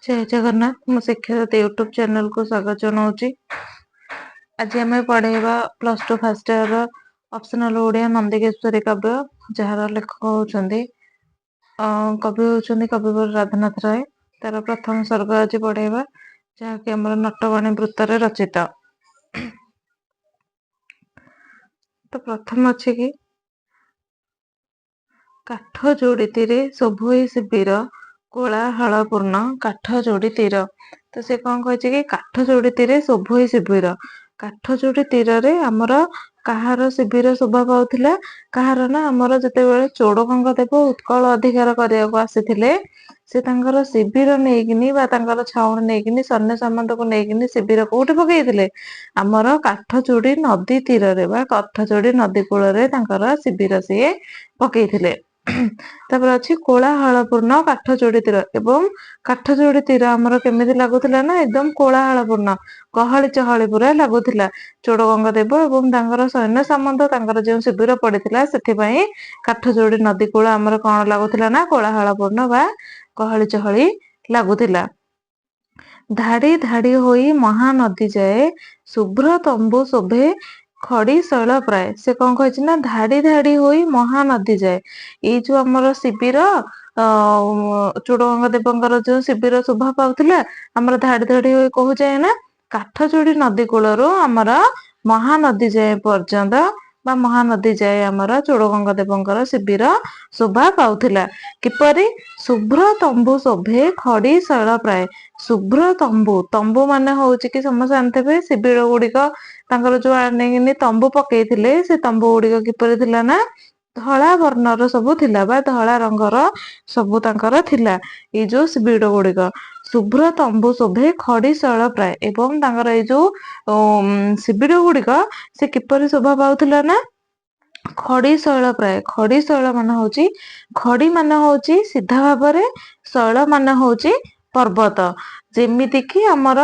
ଜୟ ଜଗନ୍ନାଥ। ମୁଁ ଶିକ୍ଷାଦତ୍ତ ୟୁଟ୍ୟୁବ ଚ୍ୟାନେଲକୁ ସ୍ୱାଗତ ଜଣାଉଛି। ଆଜି ଆମେ ପଢ଼େଇବା plus two first year optional Odia Nandikeshwari କାବ୍ୟ, ଯାହାର ଲେଖକ ହେଉଛନ୍ତି, କବି ହେଉଛନ୍ତି କବିବର ରାଧାନାଥ ରାୟ। ତାର ପ୍ରଥମ ସର୍ଗ ଆଜି ପଢ଼େଇବା, ଯାହାକି ଆମର ନଟବାଣୀ ବୃତ୍ତରେ ରଚିତ। ତ ପ୍ରଥମ ଅଛି କି କାଠ ଯୋଡ଼ି ତୀରେ ଶୋଭଇ ଶିବିର, କୋଳାହଳପୂର୍ଣ୍ଣ କାଠ ଯୋଡ଼ି ତୀର। ତ ସେ କଣ କହିଛି କି କାଠ ଯୋଡ଼ି ତୀରେ ଶୋଭଇ ଶିବିର। କାଠ ଯୋଡ଼ି ତୀରରେ ଆମର କାହାର ଶିବିର ଶୋଭା ପାଉଥିଲା? କାହାର ନା ଆମର ଯେତେବେଳେ ଚୋଡ଼ଗଙ୍ଗ ଦେବ ଉତ୍କଳ ଅଧିକାର କରିବାକୁ ଆସିଥିଲେ, ସେ ତାଙ୍କର ଶିବିର ନେଇକିନି ବା ତାଙ୍କର ଛାଉଣି ନେଇକିନି, ସୈନ୍ୟ ସାମନ୍ତକୁ ନେଇକିନି ଶିବିର କୋଉଠି ପକେଇଥିଲେ? ଆମର କାଠଯୋଡ଼ି ନଦୀ ତୀରରେ ବା କାଠଯୋଡ଼ି ନଦୀ କୂଳରେ ତାଙ୍କର ଶିବିର ସିଏ ପକେଇଥିଲେ। ତାପରେ ଅଛି କୋଳାହଳପୂର୍ଣ୍ଣ କାଠଯୋଡ଼ି ତୀର। ଏବଂ କାଠଯୋଡ଼ି ତୀର ଆମର କେମିତି ଲାଗୁଥିଲା ନା ଏକଦମ କୋଳାହଳପୂର୍ଣ୍ଣ, ଗହଳି ଚହଳି ପୁରା ଲାଗୁଥିଲା। ଚୋଡ଼ଗଙ୍ଗ ଦେବ ଏବଂ ତାଙ୍କର ସୈନ୍ୟ ସାମନ୍ତ, ତାଙ୍କର ଯେଉଁ ଶିବିର ପଡିଥିଲା, ସେଥିପାଇଁ କାଠଯୋଡ଼ି ନଦୀ କୂଳ ଆମର କଣ ଲାଗୁଥିଲା ନା କୋଳାହଳପୂର୍ଣ୍ଣ ବା ଗହଳି ଚହଳି ଲାଗୁଥିଲା। ଧାଡି ଧାଡି ହୋଇ ମହାନଦୀ ଯାଏ, ଶୁଭ୍ର ତମ୍ବୁ ଶୋଭେ ଖଡି ଶୈଳ ପ୍ରାୟ। ସେ କଣ କହିଛି ନା ଧାଡି ଧାଡି ହୋଇ ମହାନଦୀ ଯାଏ। ଏଇ ଯୋଉ ଆମର ଶିବିର, ଚୋଡଗଙ୍ଗ ଦେବଙ୍କର ଯୋଉ ଶିବିର ଶୋଭା ପାଉଥିଲା ଆମର ଧାଡି ଧାଡି ହୋଇ କୋଉ ଯାଏ ନା କାଠଯୋଡି ନଦୀ କୂଳରୁ ଆମର ମହାନଦୀ ଯାଏ ପର୍ଯ୍ୟନ୍ତ ବା ମହାନଦୀ ଯାଏ ଆମର ଚୋଡଗଙ୍ଗ ଦେବଙ୍କର ଶିବିର ଶୋଭା ପାଉଥିଲା। କିପରି? ଶୁଭ୍ର ତମ୍ବୁ ଶୋଭେ ଖଡି ଶୈଳ ପ୍ରାୟ। ଶୁଭ୍ର ତମ୍ବୁ, ତମ୍ବୁ ମାନେ ହଉଛି କି ସମସ୍ତେ ଜାଣିଥିବେ, ଶିବିର ଗୁଡିକ ତାଙ୍କର ଯୋଉ ଆଣିକିନି ତମ୍ବୁ ପକେଇଥିଲେ, ସେ ତମ୍ବୁ ଗୁଡିକ କିପରି ଥିଲା ନା ଧଳା ବର୍ଣ୍ଣର ସବୁ ଥିଲା ବା ଧଳା ରଙ୍ଗର ସବୁ ତାଙ୍କର ଥିଲା ଏଇ ଯୋଉ ଶିବିର ଗୁଡିକ। ଶୁଭ୍ର ତମ୍ବୁ ଶୋଭେ ଖଡି ଶୈଳ ପ୍ରାୟ। ଏବଂ ତାଙ୍କର ଏଇ ଯୋଉ ଶିବିର ଗୁଡିକ ସେ କିପରି ଶୋଭା ପାଉଥିଲା ନା ଖଡି ଶୈଳ ପ୍ରାୟ। ଖଡି ଶୈଳ ମାନେ ହଉଛି, ଖଡି ମାନେ ହଉଛି ସିଧା ଭାବରେ, ଶୈଳ ମାନେ ହଉଛି ପର୍ବତ। ଯେମିତି କିି ଆମର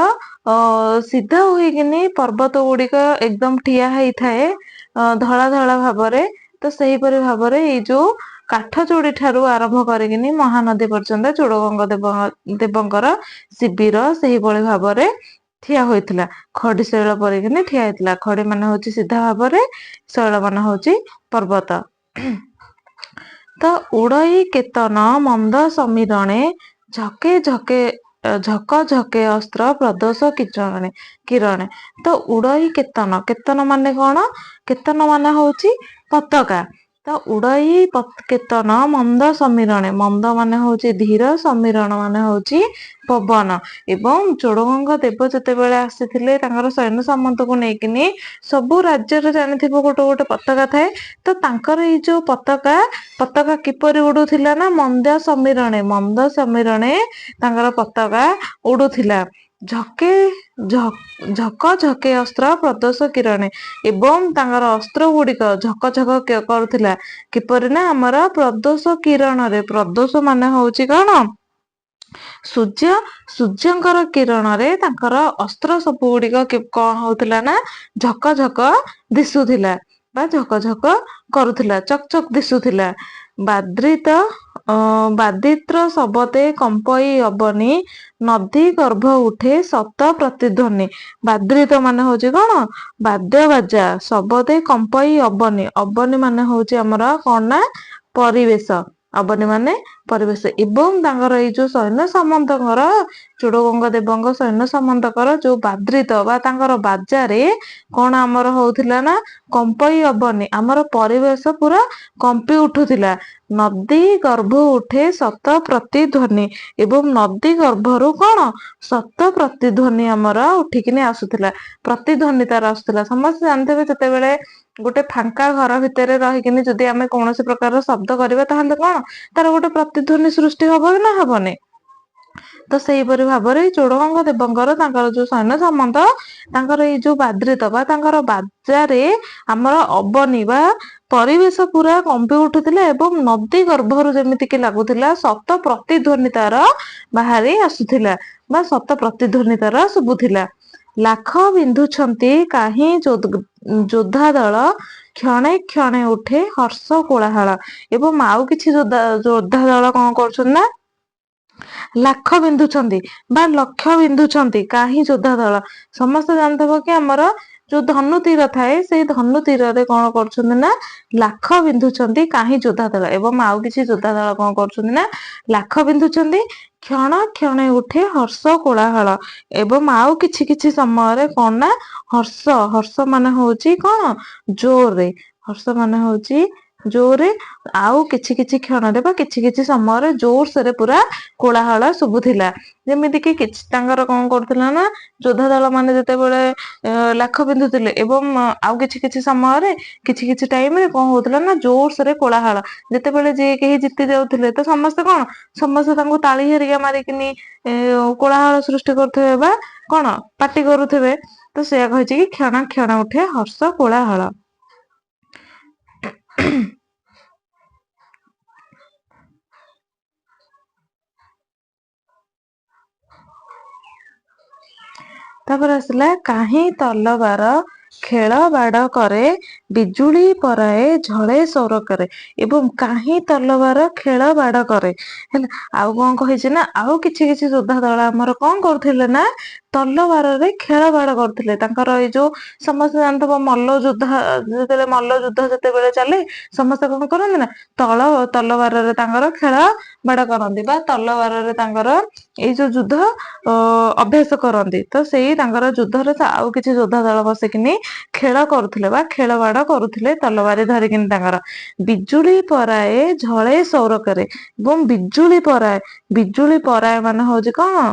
ସିଧା ହୋଇକିନି ପର୍ବତ ଗୁଡିକ ଏକଦମ ଠିଆ ହେଇଥାଏ ଧଳା ଧଳା ଭାବରେ, ତ ସେହିପରି ଭାବରେ ଏଇ ଯୋଉ କାଠ ଯୋଡି ଠାରୁ ଆରମ୍ଭ କରିକିନି ମହାନଦୀ ପର୍ଯ୍ୟନ୍ତ ଚୋଡଗଙ୍ଗ ଦେବଙ୍କର ଶିବିର ସେହିଭଳି ଭାବରେ ଠିଆ ହୋଇଥିଲା। ଖଡି ଶୈଳ ପରିକିନି ଠିଆ ହେଇଥିଲା। ଖଡି ମାନେ ହଉଛି ସିଧା ଭାବରେ, ଶୈଳ ମାନେ ହଉଛି ପର୍ବତ। ତ ଉଡଇ କେତନ ମନ୍ଦ ସମୀରଣେ, ଝକେ ଝକେ ଝକ ଝକେ ଅସ୍ତ୍ର ପ୍ରଦୋଷ କିରଣେ କିରଣେ। ତ ଉଡଇ କେତନ, କେତନ ମାନେ କଣ? କେତନ ମାନେ ହଉଛି ପତାକା। ତ ଉଡଇ କେତନ ମନ୍ଦ ସମୀରଣେ, ମନ୍ଦ ମାନେ ହଉଛି ଧୀର, ସମୀରଣ ମାନେ ହଉଛି ପବନ। ଏବଂ ଚୋଡଗଙ୍ଗ ଦେବ ଯେତେବେଳେ ଆସିଥିଲେ ତାଙ୍କର ସୈନ୍ୟ ସାମନ୍ତକୁ ନେଇକିନି, ସବୁ ରାଜ୍ୟରେ ଜାଣିଥିବ ଗୋଟେ ଗୋଟେ ପତାକା ଥାଏ। ତ ତାଙ୍କର ଏଇ ଯୋଉ ପତାକା କିପରି ଉଡୁଥିଲା ନା ମନ୍ଦ ସମୀରଣେ, ମନ୍ଦ ସମୀରଣେ ତାଙ୍କର ପତାକା ଉଡୁଥିଲା। ଝକେ ଝକ ଝକେ ଅସ୍ତ୍ର ପ୍ରଦୋଷ କିରଣେ। ଏବଂ ତାଙ୍କର ଅସ୍ତ୍ର ଗୁଡିକ ଝକ ଝକ କରୁଥିଲା। କିପରି ନା ଆମର ପ୍ରଦୋଷ କିରଣରେ। ପ୍ରଦୋଷ ମାନେ ହଉଛି କଣ? ସୂର୍ଯ୍ୟ। ସୂର୍ଯ୍ୟଙ୍କର କିରଣରେ ତାଙ୍କର ଅସ୍ତ୍ର ସବୁ ଗୁଡିକ କଣ ହଉଥିଲା ନା ଝକ ଝକ ଦିଶୁଥିଲା ବା ଝକ ଝକ କରୁଥିଲା, ଚକ୍ ଚକ୍ ଦିଶୁଥିଲା। ବାଦ୍ରିତ ବାଦିତ୍ର ଶବଦେ କମ୍ପଇ ଅବନୀ, ନଦୀ ଗର୍ଭ ଉଠେ ଶତ ପ୍ରତିଧ୍ୱନି। ବାଦ୍ରିତ ମାନେ ହଉଛି କଣ? ବାଦ୍ୟ ବାଜା। ଶବଦେ କମ୍ପଇ ଅବନୀ, ଅବନୀ ମାନେ ହଉଛି ଆମର କଣ ନା ପରିବେଶ। ଅବନୀ ମାନେ ପରିବେଶ। ଏବଂ ତାଙ୍କର ଏଇ ଯୋଉ ସୈନ୍ୟ ସାମନ୍ତଙ୍କର, ଚୋଡଗଙ୍ଗ ଦେବଙ୍କ ସୈନ୍ୟ ସାମନ୍ତଙ୍କର ଯୋଉ ବାଦ୍ରିତ ବା ତାଙ୍କର ବାଜାରେ କଣ ଆମର ହଉଥିଲା ନା କମ୍ପଇ ଅବନୀ, ଆମର ପରିବେଶ ପୁରା କମ୍ପି ଉଠୁଥିଲା। ନଦୀ ଗର୍ଭ ଉଠେ ଶତ ପ୍ରତିଧ୍ୱନି। ଏବଂ ନଦୀ ଗର୍ଭରୁ କଣ ଶତ ପ୍ରତିଧ୍ୱନି ଆମର ଉଠିକିନି ଆସୁଥିଲା, ପ୍ରତିଧ୍ୱନି ତାର ଆସୁଥିଲା। ସମସ୍ତେ ଜାଣିଥିବେ, ଯେତେବେଳେ ଗୋଟେ ଫାଙ୍କା ଘର ଭିତରେ ରହିକିନି ଯଦି ଆମେ କୌଣସି ପ୍ରକାରର ଶବ୍ଦ କରିବା, ତାହେଲେ କଣ ତାର ଗୋଟେ ପ୍ରତିଧ୍ୱନି ସୃଷ୍ଟି ହବ ନା ହବନି? ତ ସେଇପରି ଭାବରେ ଚୋଡଗଙ୍ଗ ଦେବଙ୍କର ତାଙ୍କର ଯୋଉ ସୈନ୍ୟ ସାମନ୍ତ, ତାଙ୍କର ଏଇ ଯୋଉ ବାଦ୍ରିତ ବା ତାଙ୍କର ବାଜାରେ ଆମର ଅବନୀ ବା ପରିବେଶ ପୁରା କମ୍ପି ଉଠୁଥିଲା ଏବଂ ନଦୀ ଗର୍ଭରୁ ଯେମିତିକି ଲାଗୁଥିଲା ଶତ ପ୍ରତିଧ୍ୱନି ତାର ବାହାରି ଆସୁଥିଲା ବା ଶତ ପ୍ରତିଧ୍ୱନି ତାର ଶୁଭୁଥିଲା। ଲାଖ ବିନ୍ଧୁଛନ୍ତି କାହିଁ ଯୋଦ୍ଧା ଦଳ, କ୍ଷଣେ କ୍ଷଣେ ଉଠେ ହର୍ଷ କୋଳାହଳ। ଏବଂ ଆଉ କିଛି ଯୋଦ୍ଧା ଦଳ କଣ କରୁଛନ୍ତି ନା ଲାଖ ବିନ୍ଧୁଛନ୍ତି ବା ଲକ୍ଷ ବିନ୍ଧୁଛନ୍ତି କାହିଁ ଯୋଦ୍ଧା ଦଳ। ସମସ୍ତେ ଜାଣିଥିବ କି ଆମର ଯୋଉ ଧନୁ ତୀର ଥାଏ, ସେଇ ଧନୁ ତୀରରେ କଣ କରୁଛନ୍ତି ନା ଲାଖ ବିନ୍ଧୁଛନ୍ତି କାହିଁ ଯୋଦ୍ଧା ଦଳ। ଏବଂ ଆଉ କିଛି ଯୋଦ୍ଧା ଦଳ କଣ କରୁଛନ୍ତି ନା ଲାଖ ବିନ୍ଧୁଛନ୍ତି। କ୍ଷଣ କ୍ଷଣେ ଉଠେ ହର୍ଷ କୋଳାହଳ। ଏବଂ ଆଉ କିଛି କିଛି ସମୟରେ କଣ ନା ହର୍ଷ, ହର୍ଷ ମାନେ ହଉଛି କଣ ଜୋରରେ, ହର୍ଷ ମାନେ ହଉଛି ଜୋରରେ। ଆଉ କିଛି କିଛି କ୍ଷଣରେ ବା କିଛି କିଛି ସମୟରେ ଜୋରସୋରେ ପୁରା କୋଳାହଳ ଶୁଭୁଥିଲା। ଯେମିତି କି କିଛି ତାଙ୍କର କଣ କରୁଥିଲା ନା ଯୋଦ୍ଧା ଦଳ ମାନେ ଯେତେବେଳେ ଲାଖ ବିନ୍ଧୁଥିଲେ, ଏବଂ ଆଉ କିଛି କିଛି ସମୟରେ କିଛି କିଛି ଟାଇମରେ କଣ ହଉଥିଲା ନା ଜୋରସୋରେ କୋଳାହଳ। ଯେତେବେଳେ ଯିଏ କେହି ଜିତି ଯାଉଥିଲେ ତ ସମସ୍ତେ କଣ, ସମସ୍ତେ ତାଙ୍କୁ ତାଳି ହେରିକା ମାରିକିନି କୋଳାହଳ ସୃଷ୍ଟି କରୁଥିବେ ବା କଣ ପାଟି କରୁଥିବେ। ତ ସେଇଆ କହିଛି କି କ୍ଷଣ କ୍ଷଣ ଉଠେ ହର୍ଷ କୋଳାହଳ। ତାପରେ ଆସିଲା କାହିଁ ତଲବାର ଖେଳ ବାଡ଼ କରେ, ବିଜୁଳି ପରାଏ ଝଳେ ସୌରକରେ। ଏବଂ କାହିଁ ତଲବାର ଖେଳ ବାଡ଼ କରେ ହେଲା। ଆଉ କଣ କହିଛି ନା ଆଉ କିଛି କିଛି ଯୋଦ୍ଧା ଦଳ ଆମର କଣ କରୁଥିଲେ ନା ତଲବାରରେ ଖେଳ ବାଡ଼ କରୁଥିଲେ। ତାଙ୍କର ଏଇ ଯୋଉ ସମସ୍ତେ ଜାଣିଥିବ ମଲ୍ଲ ଯୁଦ୍ଧ, ଯେତେବେଳେ ମଲ୍ଲ ଯୁଦ୍ଧ ଯେତେବେଳେ ଚାଲେ ସମସ୍ତେ କଣ କରନ୍ତି ନା ତଲବାରରେ ତାଙ୍କର ଖେଳ ବାଡ଼ କରନ୍ତି ବା ତଲବାରରେ ତାଙ୍କର ଏଇ ଯୋଉ ଯୁଦ୍ଧ ଅଭ୍ୟାସ କରନ୍ତି। ତ ସେଇ ତାଙ୍କର ଯୁଦ୍ଧରେ ତ ଆଉ କିଛି ଯୋଦ୍ଧା ଦଳ ବସିକିନି ଖେଳ କରୁଥିଲେ ବା ଖେଳ ବାଡ଼ କରୁଥିଲେ ତଲବାରି ଧରିକିନି ତାଙ୍କର। ବିଜୁଳି ପରାଏ ଝଳେ ସୌରକରେ। ଏବଂ ବିଜୁଳି ପରାଏ, ବିଜୁଳି ପରାଏ ମାନେ ହଉଛି କଣ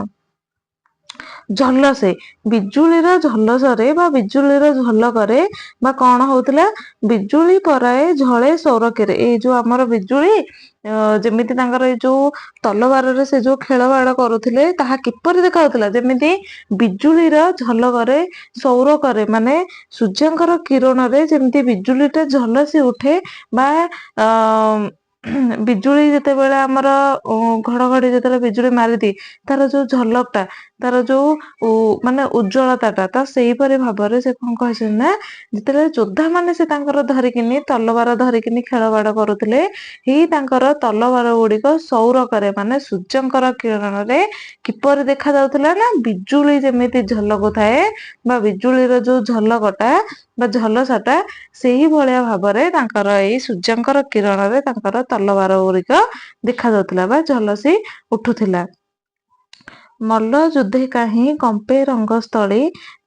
ଝଲସେ, ବିଜୁଳିର ଝଲସରେ ବା ବିଜୁଳିର ଝଲକରେ ବା କଣ ହଉଥିଲା, ବିଜୁଳି ପରାଏ ଝଳେ ସୌରକରେ। ଏଇ ଯୋଉ ଆମର ବିଜୁଳି ଯେମିତି ତାଙ୍କର ଏଇ ଯୋଉ ତଲବାରରେ ସେ ଯୋଉ ଖେଳ ବାଡ଼ କରୁଥିଲେ ତାହା କିପରି ଦେଖାଯାଉଥିଲା, ଯେମିତି ବିଜୁଳିର ଝଲକରେ ସୌରକରେ ମାନେ ସୂର୍ଯ୍ୟଙ୍କର କିରଣରେ ଯେମିତି ବିଜୁଳିଟା ଝଲସି ଉଠେ ବା ବିଜୁଳି ଯେତେବେଳେ ଆମର ଘଡଘଡି ଯେତେବେଳେ ବିଜୁଳି ମାରିଦିଏ ତାର ଯୋଉ ଝଲକଟା, ତାର ଯୋଉ ମାନେ ଉଜ୍ଜଳତାଟା, ତ ସେଇପରି ଭାବରେ ସେ କଣ କହିଛନ୍ତି ନା ଯେତେବେଳେ ଯୋଦ୍ଧା ମାନେ ସେ ତାଙ୍କର ଧରିକିନି ତଲବାର ଧରିକିନି ଖେଳ ବାଡ଼ କରୁଥିଲେ, ହେଇ ତାଙ୍କର ତଲବାର ଗୁଡିକ ସୌରକରେ ମାନେ ସୂର୍ଯ୍ୟଙ୍କର କିରଣରେ କିପରି ଦେଖାଯାଉଥିଲା ନା ବିଜୁଳି ଯେମିତି ଝଲକୁଥାଏ ବା ବିଜୁଳିର ଯୋଉ ଝଲକଟା ବା ଝଲସାଟା ସେଇଭଳିଆ ଭାବରେ ତାଙ୍କର ଏଇ ସୂର୍ଯ୍ୟଙ୍କର କିରଣରେ ତାଙ୍କର ତଲବାର ଗୁଡିକ ଦେଖାଯାଉଥିଲା ବା ଝଲସି ଉଠୁଥିଲା। ମଲ୍ଲ ଯୁଦ୍ଧେ କାହିଁ କମ୍ପେ ରଙ୍ଗସ୍ଥଳୀ,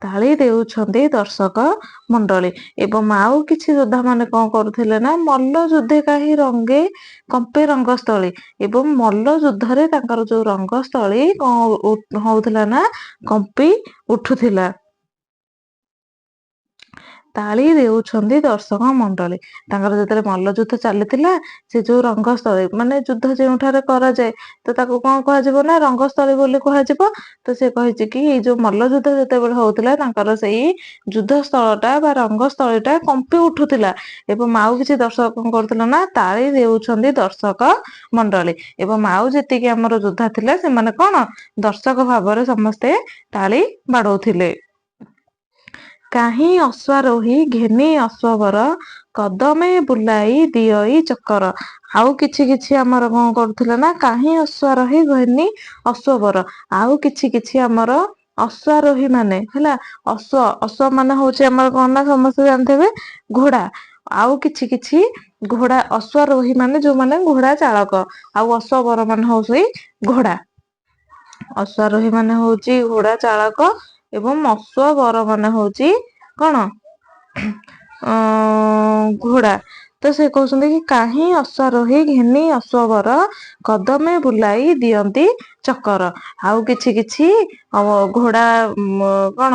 ତାଳି ଦେଉଛନ୍ତି ଦର୍ଶକ ମଣ୍ଡଳୀ। ଏବଂ ଆଉ କିଛି ଯୋଦ୍ଧା ମାନେ କଣ କରୁଥିଲେ ନା ମଲ୍ଲ ଯୁଦ୍ଧେ କାହିଁ ରଙ୍ଗେ କମ୍ପେ ରଙ୍ଗସ୍ଥଳୀ। ଏବଂ ମଲ୍ଲ ଯୁଦ୍ଧରେ ତାଙ୍କର ଯୋଉ ରଙ୍ଗସ୍ଥଳୀ କଣ ହଉଥିଲା ନା କମ୍ପି ଉଠୁଥିଲା। ତାଳି ଦେଉଛନ୍ତି ଦର୍ଶକ ମଣ୍ଡଳୀ। ତାଙ୍କର ଯେତେବେଳେ ମଲ୍ଲଯୁଦ୍ଧ ଚାଲିଥିଲା ସେ ଯୋଉ ରଙ୍ଗସ୍ଥଳୀ ମାନେ ଯୁଦ୍ଧ ଯେଉଁଠାରେ କରାଯାଏ ତ ତାକୁ କଣ କୁହାଯିବ ନା ରଙ୍ଗସ୍ଥଳୀ ବୋଲି କୁହାଯିବ। ତ ସେ କହିଛି କି ଏଇ ଯୋଉ ମଲ୍ଲଯୁଦ୍ଧ ଯେତେବେଳେ ହଉଥିଲା ତାଙ୍କର ସେଇ ଯୁଦ୍ଧ ସ୍ଥଳଟା ବା ରଙ୍ଗସ୍ଥଳୀଟା କମ୍ପି ଉଠୁଥିଲା। ଏବଂ ଆଉ କିଛି ଦର୍ଶକ କଣ କରୁଥିଲେ ନା ତାଳି ଦେଉଛନ୍ତି ଦର୍ଶକ ମଣ୍ଡଳୀ। ଏବଂ ଆଉ ଯେତିକି ଆମର ଯୋଦ୍ଧା ଥିଲେ ସେମାନେ କଣ ଦର୍ଶକ ଭାବରେ ସମସ୍ତେ ତାଳି ବାଡଉଥିଲେ। କାହିଁ ଅଶ୍ୱାରୋହୀ ଘେନି ଅଶ୍ୱବର, କଦମେ ବୁଲାଇ ଦିଅଇ ଚକର। ଆଉ କିଛି କିଛି ଆମର କଣ କରୁଥିଲେ ନା କାହିଁ ଅଶ୍ୱାରୋହୀ ଘେନି ଅଶ୍ୱବର, ଆଉ କିଛି କିଛି ଆମର ଅଶ୍ୱାରୋହୀ ମାନେ ହେଲା ଅଶ୍ୱ, ଅଶ୍ୱ ମାନେ ହଉଛି ଆମର କଣ ନା ସମସ୍ତେ ଜାଣିଥିବେ ଘୋଡା। ଆଉ କିଛି କିଛି ଘୋଡା ଅଶ୍ୱାରୋହୀ ମାନେ ଯୋଉମାନେ ଘୋଡା ଚାଳକ, ଆଉ ଅଶ୍ୱବର ମାନେ ହଉଛି ଘୋଡା। ଅଶ୍ୱାରୋହୀ ମାନେ ହଉଛି ଘୋଡା ଚାଳକ ଏବଂ ଅଶ୍ୱବର ମାନେ ହଉଛି କଣ ଘୋଡା। ତ ସେ କହୁଛନ୍ତି କି କାହିଁ ଅଶ୍ୱାରୋହୀ ଘେନି ଅଶ୍ୱବର, କଦମେ ବୁଲାଇ ଦିଅନ୍ତି ଚକର। ଆଉ କିଛି କିଛି ଘୋଡା କଣ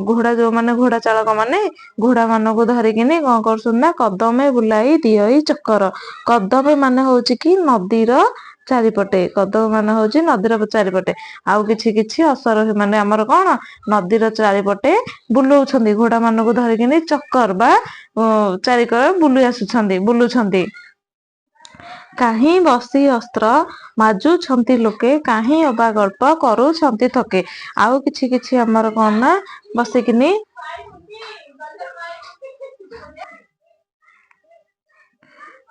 ଘୋଡା ଯୋଉମାନେ ଘୋଡା ଚାଳକ ମାନେ ଘୋଡା ମାନଙ୍କୁ ଧରିକିନି କଣ କରୁଛନ୍ତି ନା କଦମେ ବୁଲାଇ ଦିଅଇ ଚକର। କଦମେ ମାନେ ହଉଛି କି ନଦୀର ଚାରିପଟେ, କଦମ ମାନେ ହଉଛି ନଦୀର ଚାରିପଟେ। ଆଉ କିଛି କିଛି ଅଶ୍ୱାରୋହୀ ମାନେ ଆମର କଣ ନଦୀର ଚାରିପଟେ ବୁଲଉଛନ୍ତି ଘୋଡା ମାନଙ୍କୁ ଧରିକିନି ଚକର ବା ଚାରିକର ବୁଲି ଆସୁଛନ୍ତି, ବୁଲୁଛନ୍ତି। କାହିଁ ବସି ଅସ୍ତ୍ର ମାଜୁଛନ୍ତି ଲୋକେ, କାହିଁ ଅବା ଗଳ୍ପ କରୁଛନ୍ତି ଥକେ। ଆଉ କିଛି କିଛି ଆମର କଣ ନା ବସିକିନି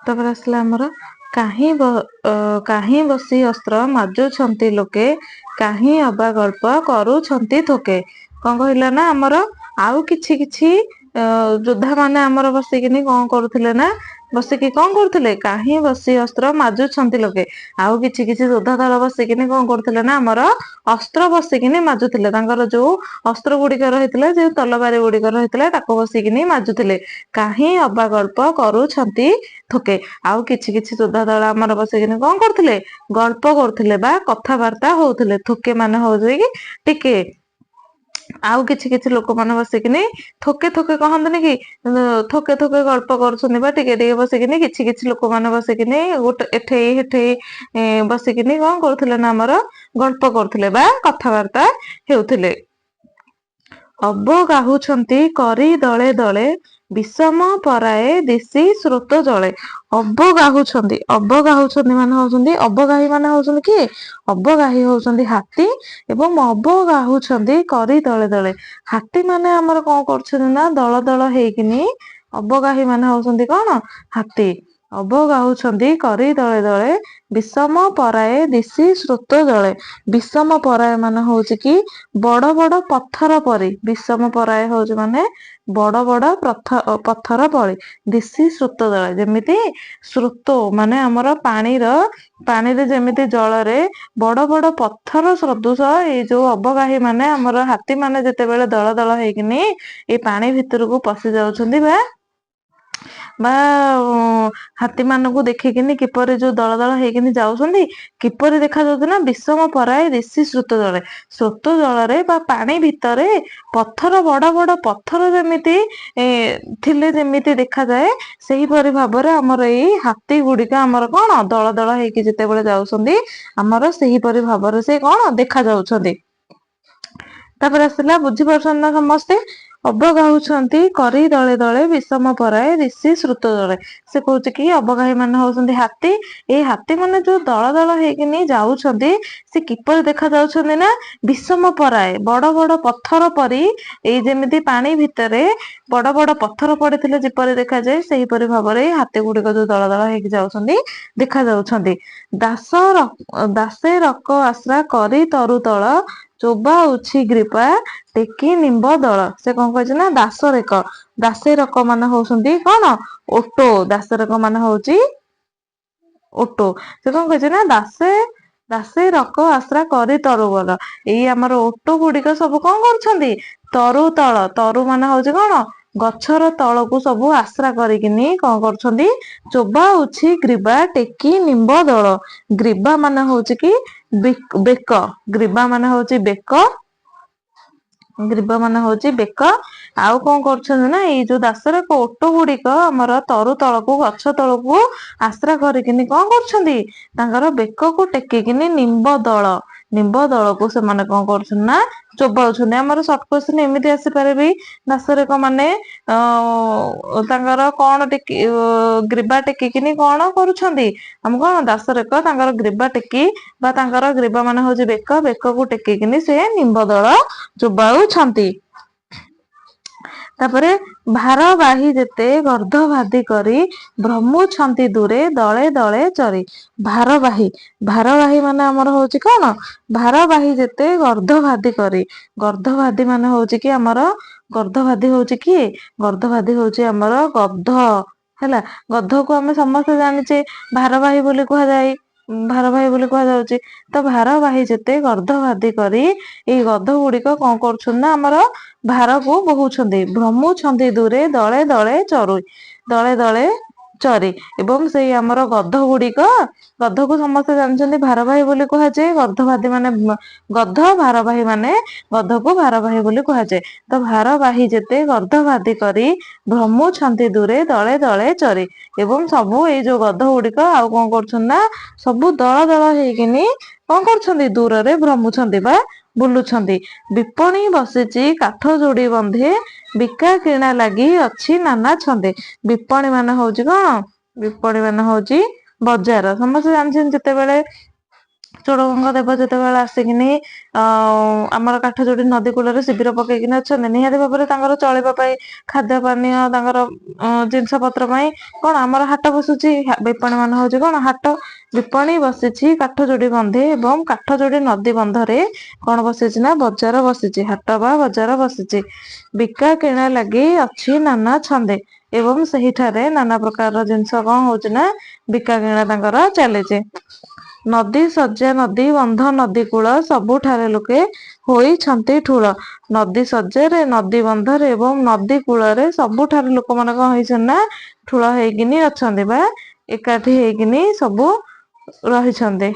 ତାପରେ ଆସିଲା ଆମର କାହିଁ କାହିଁ ବସି ଅସ୍ତ୍ର ମାଜୁଛନ୍ତି ଲୋକେ, କାହିଁ ଅବା ଗଳ୍ପ କରୁଛନ୍ତି ଥୋକେ। କଣ କହିଲା ନା ଆମର ଆଉ କିଛି କିଛି ଯୋଦ୍ଧା ମାନେ ଆମର ବସିକିନି କଣ କରୁଥିଲେ ନା, ବସିକି କଣ କରୁଥିଲେ? କାହିଁ ବସି ଅସ୍ତ୍ର ମାଜୁଛନ୍ତି ଲୋକେ। ଆଉ କିଛି କିଛି ଯୋଦ୍ଧା ଦଳ ବସିକିନି କଣ କରୁଥିଲେ ନା ଆମର ଅସ୍ତ୍ର ବସିକିନି ମାଜୁଥିଲେ। ତାଙ୍କର ଯୋଉ ଅସ୍ତ୍ର ଗୁଡିକ ରହିଥିଲା, ଯୋଉ ତଲବାରୀ ଗୁଡିକ ରହିଥିଲା, ତାକୁ ବସିକିନି ମାଜୁଥିଲେ। କାହିଁ ଅବା ଗଳ୍ପ କରୁଛନ୍ତି ଥୋକେ। ଆଉ କିଛି କିଛି ଯୋଦ୍ଧା ଦଳ ଆମର ବସିକିନି କଣ କରୁଥିଲେ? ଗଳ୍ପ କରୁଥିଲେ ବା କଥାବାର୍ତ୍ତା ହଉଥିଲେ। ଥୋକେ ମାନେ ହଉଛି କି ଟିକେ। ଆଉ କିଛି କିଛି ଲୋକମାନେ ବସିକିନି ଥୋକେ ଥୋକେ କହନ୍ତିନି କି, ଥୋକେ ଥୋକେ ଗଳ୍ପ କରୁଛନ୍ତି ବା ଟିକେ ଟିକେ ବସିକିନି କିଛି କିଛି ଲୋକମାନେ ବସିକିନି ଗୋଟେ ଏଠେଇ ହେଠେଇ ବସିକିନି କଣ କରୁଥିଲେ ନା ଆମର ଗଳ୍ପ କରୁଥିଲେ ବା କଥାବାର୍ତ୍ତା ହେଉଥିଲେ। ଅବଗାହୁଛନ୍ତି କରି ଦଳେ ଦଳେ, ବିଷମ ପରାଏ ଦିଶି ସ୍ରୋତ ଜଳେ। ଅବଗାହୁଛନ୍ତି, ଅବଗାହୁଛନ୍ତି ମାନେ ହଉଛନ୍ତି, ଅବଗାହୀ ମାନେ ହଉଛନ୍ତି କିଏ? ଅବଗାହୀ ହଉଛନ୍ତି ହାତୀ। ଏବଂ ଅବଗାହୁଛନ୍ତି କରି ଦଳେ ଦଳେ, ହାତୀ ମାନେ ଆମର କଣ କରୁଛନ୍ତି ନା ଦଳ ଦଳ ହେଇକିନି, ଅବଗାହୀ ମାନେ ହଉଛନ୍ତି କଣ? ହାତୀ। ଅବଗାହୁଛନ୍ତି କରି ଦଳେ ଦଳେ, ବିଷମ ପରାଏ ଦିଶି ସ୍ରୋତ ଜଳେ। ବିଷମ ପରାଏ ମାନେ ହଉଛି କି ବଡ ବଡ ପଥର ପରି। ବିଷମ ପରାଏ ହଉଛି ମାନେ ବଡ ବଡ ପଥର ପରି। ଦିଶି ସ୍ରୋତ ଜଳେ, ଯେମିତି ସ୍ରୋତ ମାନେ ଆମର ପାଣିର, ପାଣିରେ ଯେମିତି ଜଳରେ ବଡ ବଡ ପଥର ସଦୃଶ, ଏଇ ଯୋଉ ଅବଗାହୀ ମାନେ ଆମର ହାତୀ ମାନେ ଯେତେବେଳେ ଦଳ ଦଳ ହେଇକିନି ଏଇ ପାଣି ଭିତରକୁ ପଶି ଯାଉଛନ୍ତି ବା ହାତୀ ମାନଙ୍କୁ ଦେଖିକିନି କିପରି ଯୋଉ ଦଳ ଦଳ ହେଇକିନି ଯାଉଛନ୍ତି, କିପରି ଦେଖାଯାଉଛି ନା ବିଷମ ପରାଏ ଦିଶି ସ୍ରୋତ ଜଳେ। ସ୍ରୋତ ଜଳରେ ବା ପାଣି ଭିତରେ ପଥର, ବଡ ବଡ ପଥର ଯେମିତି ଥିଲେ ଯେମିତି ଦେଖାଯାଏ, ସେହିପରି ଭାବରେ ଆମର ଏଇ ହାତୀ ଗୁଡିକ ଆମର କଣ ଦଳ ଦଳ ହେଇକି ଯେତେବେଳେ ଯାଉଛନ୍ତି, ଆମର ସେହିପରି ଭାବରେ ସେ କଣ ଦେଖା ଯାଉଛନ୍ତି। ତାପରେ ଆସିଲା, ବୁଝିପାରୁଛନ୍ତି ନା ସମସ୍ତେ? ଅବଗାହୁଛନ୍ତି କରି ଦଳେ ଦଳେ, ବିଷମ ପରାଏ ଦିଶି ସ୍ରୋତ ଜଳେ। ସେ କହୁଛି କି ଅବଗାହୀ ମାନେ ହଉଛନ୍ତି ହାତୀ। ଏଇ ହାତୀ ମାନେ ଯୋଉ ଦଳ ଦଳ ହେଇକିନି ଯାଉଛନ୍ତି, ସେ କିପରି ଦେଖା ଯାଉଛନ୍ତି ନା ବିଷମ ପରାଏ, ବଡ ବଡ ପଥର ପରି। ଏଇ ଯେମିତି ପାଣି ଭିତରେ ବଡ ବଡ ପଥର ପଡିଥିଲେ ଯେପରି ଦେଖାଯାଏ, ସେହିପରି ଭାବରେ ଏଇ ହାତୀ ଗୁଡିକ ଯୋଉ ଦଳ ଦଳ ହେଇକି ଯାଉଛନ୍ତି ଦେଖା ଯାଉଛନ୍ତି। ଦାସେ ରକ ଆଶ୍ରା କରି ତରୁ ତଳ, ଚୋବାଉଛି ଗ୍ରୀବା ଟେକି ନିମ୍ବ ଦଳ। ସେ କଣ କହିଛି ନା ଦାସରେକ, ଦାସେରକ ମାନେ ହଉଛନ୍ତି କଣ? ଓଟ। ଦାସରେକ ମାନେ ହଉଛି ଓଟ। ସେ କଣ କହିଛି ନା ଦାସେ ରକ ଆଶ୍ରା କରି ତରୁବର, ଏଇ ଆମର ଓଟ ଗୁଡିକ ସବୁ କଣ କରୁଛନ୍ତି? ତରୁ ତଳ, ତରୁ ମାନେ ହଉଛି କଣ? ଗଛର ତଳକୁ ସବୁ ଆଶ୍ରା କରିକିନି କଣ କରୁଛନ୍ତି? ଚୋବାଉଛି ଗ୍ରୀବା ଟେକି ନିମ୍ବ ଦଳ। ଗ୍ରୀବା ମାନେ ହଉଛି କି ବେକ। ଗ୍ରୀବା ମାନେ ହଉଛି ବେକ। ଗ୍ରୀବା ମାନେ ହଉଛି ବେକ। ଆଉ କଣ କରୁଛନ୍ତି ନା ଏଇ ଯୋଉ ଦାସରକ ଓଟ ଗୁଡିକ ଆମର ତରୁ ତଳକୁ, ଗଛ ତଳକୁ ଆଶ୍ରା କରିକିନି କଣ କରୁଛନ୍ତି? ତାଙ୍କର ବେକକୁ ଟେକିକିନି ନିମ୍ବ ଦଳ, ନିମ୍ବ ଦଳକୁ ସେମାନେ କଣ କରୁଛନ୍ତି ନା ଚୋବାଉଛନ୍ତି। ଆମର ସର୍ଟ କ୍ୱେଶ୍ଚନ ଏମିତି ଆସିପାରେ ବି, ଦାସରେକ ମାନେ ତାଙ୍କର କଣ ଟେକି, ଗ୍ରୀବା ଟେକିକିନି କଣ କରୁଛନ୍ତି? ଆମ କଣ ଦାସରେକ ତାଙ୍କର ଗ୍ରୀବା ଟେକି ବା ତାଙ୍କର ଗ୍ରୀବା ମାନେ ହଉଛି ବେକ, ବେକକୁ ଟେକିକିନି ସେ ନିମ୍ବ ଦଳ ଚୋବାଉଛନ୍ତି। ତାପରେ ଭାରବାହୀ ଯେତେ ଗର୍ଦ୍ଦଭାଦି କରି, ଭ୍ରମୁଛନ୍ତି ଦୂରେ ଦଳେ ଦଳେ ଚରି। ଭାରବାହୀ, ଭାରବାହୀ ମାନେ ଆମର ହଉଛି କଣ? ଭାରବାହୀ ଯେତେ ଗର୍ଦ୍ଦଭାଦି କରି, ଗର୍ଦ୍ଦଭାଦି ମାନେ ହଉଛି କି ଆମର, ଗର୍ଦ୍ଦଭାଦି ହଉଛି କିଏ? ଗର୍ଦ୍ଦଭାଦି ହଉଛି ଆମର ଗଧ। ହେଲା, ଗଧକୁ ଆମେ ସମସ୍ତେ ଜାଣିଛେ ଭାରବାହୀ ବୋଲି କୁହାଯାଏ, ଭାରବାହୀ ବୋଲି କୁହାଯାଉଛି। ତ ଭାରବାହୀ ଯେତେ ଗର୍ଦ୍ଦଭାଦି କରି, ଏଇ ଗଧ ଗୁଡିକ କଣ କରୁଛନ୍ତି ନା ଆମର ଭାରକୁ ବୋହୁଛନ୍ତି। ଭ୍ରମୁଛନ୍ତି ଦୂରେ ଦଳେ ଦଳେ ଚରୁ, ଦଳେ ଦଳେ ଚରି। ଏବଂ ସେଇ ଆମର ଗଧ ଗୁଡିକ, ଗଧକୁ ସମସ୍ତେ ଜାଣିଛନ୍ତି ଭାରବାହୀ ବୋଲି କୁହାଯାଏ। ଗର୍ଦ୍ଦଭାଦି ମାନେ ଗଧ, ଭାରବାହୀ ମାନେ ଗଧକୁ ଭାରବାହୀ ବୋଲି କୁହାଯାଏ। ତ ଭାରବାହୀ ଯେତେ ଗର୍ଦ୍ଦଭାଦି କରି, ଭ୍ରମୁଛନ୍ତି ଦୂରେ ଦଳେ ଦଳେ ଚରି। ଏବଂ ସବୁ ଏଇ ଯୋଉ ଗଧ ଗୁଡିକ ଆଉ କଣ କରୁଛନ୍ତି ନା ସବୁ ଦଳ ଦଳ ହେଇକିନି କଣ କରୁଛନ୍ତି? ଦୂରରେ ଭ୍ରମୁଛନ୍ତି ବା ବୁଲୁଛନ୍ତି। ବିପଣୀ ବସିଛି କାଠ ଯୋଡି ବନ୍ଧେ, ବିକା କିଣା ଲାଗି ଅଛି ନାନା ଛନ୍ଦେ। ବିପଣୀ ମାନେ ହଉଛି କଣ? ବିପଣୀ ମାନେ ହଉଛି ବଜାର। ସମସ୍ତେ ଜାଣିଛନ୍ତି ଯେତେବେଳେ ଚୋଡଗଙ୍ଗ ଦେବ ଯେତେବେଳେ ଆସିକିନି ଆମର କାଠଯୋଡି ନଦୀ କୂଳରେ ଶିବିର ପକେଇକିନି ଅଛନ୍ତି, ନିହାତି ଭାବରେ ତାଙ୍କର ଚଳିବା ପାଇଁ ଖାଦ୍ୟ ପାନୀୟ, ତାଙ୍କର ଜିନିଷ ପତ୍ର ପାଇଁ କଣ ଆମର ହାଟ ବସୁଛି। ବିପଣୀ ମାନେ ହଉଛି କଣ? ହାଟ। ବିପଣୀ ବସିଛି କାଠଯୋଡି ବନ୍ଧେ ଏବଂ କାଠଯୋଡି ନଦୀ ବନ୍ଧରେ କଣ ବସିଛି ନା ବଜାର ବସିଛି, ହାଟ ବା ବଜାର ବସିଛି। ବିକା କିଣା ଲାଗି ଅଛି ନାନା ଛନ୍ଦେ, ଏବଂ ସେହିଠାରେ ନାନା ପ୍ରକାରର ଜିନିଷ କଣ ହଉଛି ନା ବିକା କିଣା ତାଙ୍କର ଚାଲିଛି। ନଦୀ ଶଯ୍ୟା, ନଦୀ ବନ୍ଧ, ନଦୀ କୂଳ ସବୁଠାରେ ଲୋକେ ହୋଇଛନ୍ତି ଠୁଳ। ନଦୀ ଶଯ୍ୟାରେ, ନଦୀ ବନ୍ଧରେ ଏବଂ ନଦୀ କୂଳରେ ସବୁଠାରେ ଲୋକମାନେ କଣ ହେଇଛନ୍ତି ନା ଠୁଳ ହେଇକିନି ଅଛନ୍ତି ବା ଏକାଠି ହେଇକିନି ସବୁ ରହିଛନ୍ତି।